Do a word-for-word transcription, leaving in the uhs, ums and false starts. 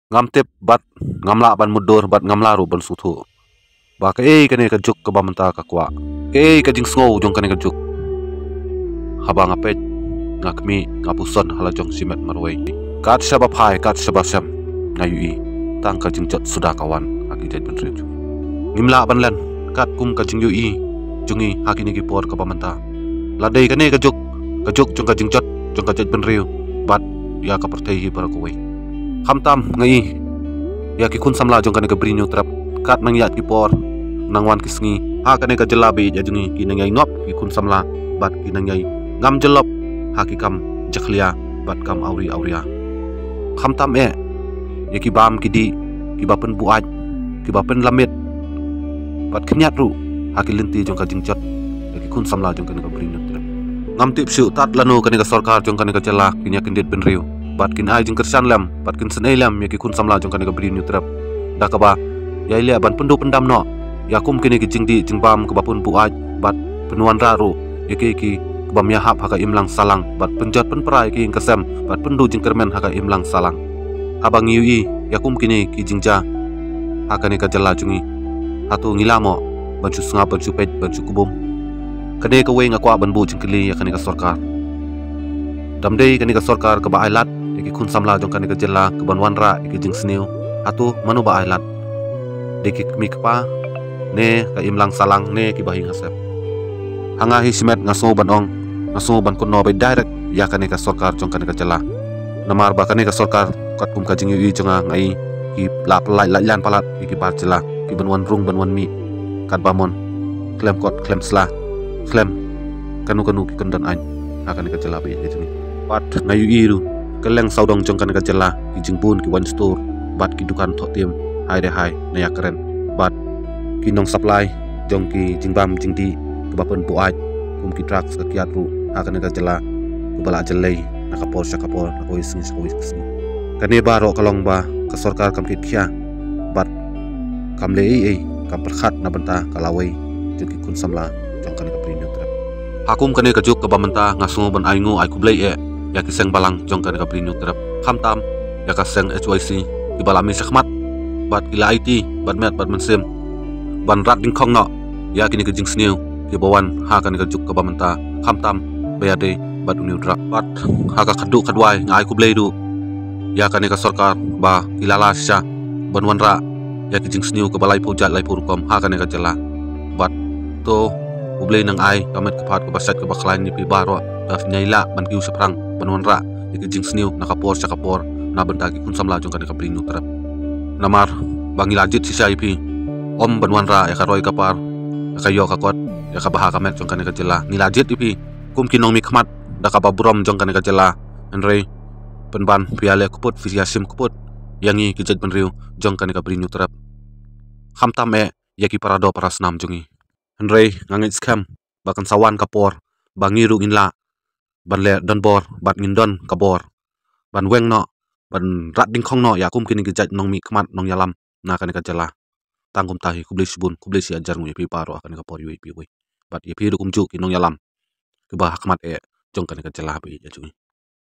Ngam tip bad ngam lah ban mutdur bad ngam lah ruh ban sngewthuh ba kaei kane ka juk kaba mynta ka kwah, kaei ka jingsngew jong kane ka juk. Haba nga peit, nga khmih, nga puson ha la jong shimet marwei. Kat shaba phai, kat shaba shem, nga ïohi tang ka jingjot suda ka wan ha ki jaitbynriew jong ngi. Ngim lah ban len katkum ka jingïohi jong ngi ha kine ki por kaba mynta. La dei kane ka juk, ka juk jong ka jingjot jong ka jaitbynriew bad ïa ka pyrthei hi baroh kawei. Khamtam nga i ïa ki khun samla jong kane ka Bri Hynñiewtrep, kat nang ïaid ki por, nang wan ki sngi, ha kane ka jylla ba ïeit jong ngi ki nang ïai nop ki khun samla bad ki nang ïai ngam jyllop ha ki kam jakhlia bad kam awria awria. Khamtam eh ïa ki bam ki dih kiba pynbuaid, kiba pynlamit bad khynñiat ruh ha ki lynti jong ka jingjot ïa ki khun samla jong kane ka Bri Hynñiewtrep. Ngam tip shuh tad lano kane ka sorkar jong kane ka jylla kin ïa kyndit bynriew bad kin ai jingkyrshan lem bad kin synei lem ïa ki khun samla jong kane ka Bri Hynñiewtrep da kaba ïai leh ban pynduh pyndam noh ïa kum kine ki jingdih jingbam kiba pynbuaid bad pynwanrah ruh ïa ki, ki kibym ïahap ha ka imlang sahlang bad pynjot pynpra ïa ki ïing ki sem bad pynduh jingkyrmen ha ka imlang sahlang. Haba ngi ïohi ïa kum kine ki jingjia ha kane ka jylla jong ngi, hato ngi lah mo ban shu sngap, ban shu peit, ban shu kbum? Kane kawei nga kwah ban buh jingkylli ïa kane ka sorkar. Dam dei kane ka sorkar kaba ai lad ïa ki khun samla jong kane ka jylla kiban wanrah ïa ki jingsniew? Hato mano ba ai lad? Dei ki kmie kpa, ne ka imlang sahlang, ne kiba ha ïing ha sem? Ha nga hi shimet nga sngew ban ong, nga sngew ban kynnoh beit direct ïa kane ka sorkar jong kane ka jylla. Namar ba kane ka sorkar, katkum ka jingïohi jong nga, nga i ki la pyllait lait laiñ palat ïa ki bar jylla kiban wan rung ban wan mih katba mon, khlem kot khlem sla, khlem kano kano ki kyndon aiñ ha kane ka jylla ba ïeit jong ngi. Bad nga ïohi ruh kylleng sawdong jong kane ka jylla, ki jingbun ki waiñ stur bad ki dukan thoh tim hai re hai na ïakren bad ki nong supply jong ki jingbam jingdih kiba pynbuaid kum ki drugs ka kiad ruh ha kane ka jylla, kiba la jyllei na ka por sha ka por, na kawei sngi sha kawei sngi. Kane baroh ka long ba ka sorkar kam kit khia bad kam leh ei ei, kam pyrkhat na bynta ka lawei jong ki khun samla jong kane ka Bri Hynñiewtrep. Ha kum kane ka juk kaba mynta nga sngew ban ai nguh ai khublei eh ïa ki seng balang jong kane ka Bri Hynñiewtrep, khamtam ïa ka seng H Y C kiba la mih shakhmat bad ki la aiti bad met bad mynsiem ban rat dyngkhong noh ïa kine ki jingsniew kiba wan ha kane ka juk kaba mynta, khamtam ba ïadei bad une u drug. Bad ha ka khatduh khatwai nga ai khublei ruh ïa kane ka sorkar ba ki la lah shisha ban wanrah ïa ki jingsniew kaba laiphew jait laiphew rukom ha kane ka jylla. Bad to U Blei nang ai ka met ka phad kaba sait kaba khlaiñ ïa phi baroh, ba phin ïai lah ban kiew shaphrang ban wanrah ïa ki jingsniew na ka por sha ka por na bynta ki khun samla jong kane ka Bri Hynñiewtrep. Namar ba ngi la jied shisha ïa phi, ym ban wanrah ïa ka roi ka par, ïa ka ïoh ka kot, ïa ka bha ka met jong kane ka jylla. Ngi la jied ïa phi kum ki nongmihkhmat da kaba burom jong kane ka jylla. Hynrei pynban phi ïaleh kput, phi ïashim kput ïa ngi ki jaitbynriew jong kane ka Bri Hynñiewtrep, khamtam eh ïa ki para doh para snam jong ngi. Hynrei nga ngeit skhem ba kan sa wan ka por ba ngi ruh ngin lah ban leh donbor bad ngin don ka bor ban weng noh, ban rat dyngkhong noh ïa kum kine ki jait nongmihkhmat nongïalam na kane ka jylla. Tang kumta hi, khublei shibun, khublei shihajar nguh ïa phi baroh ha kane ka por iwei pa iwei. Bad ïa phi ruh kumjuh ki nongïalam kiba ha khmat eh jong kane ka jylla ba ïeit jong ngi.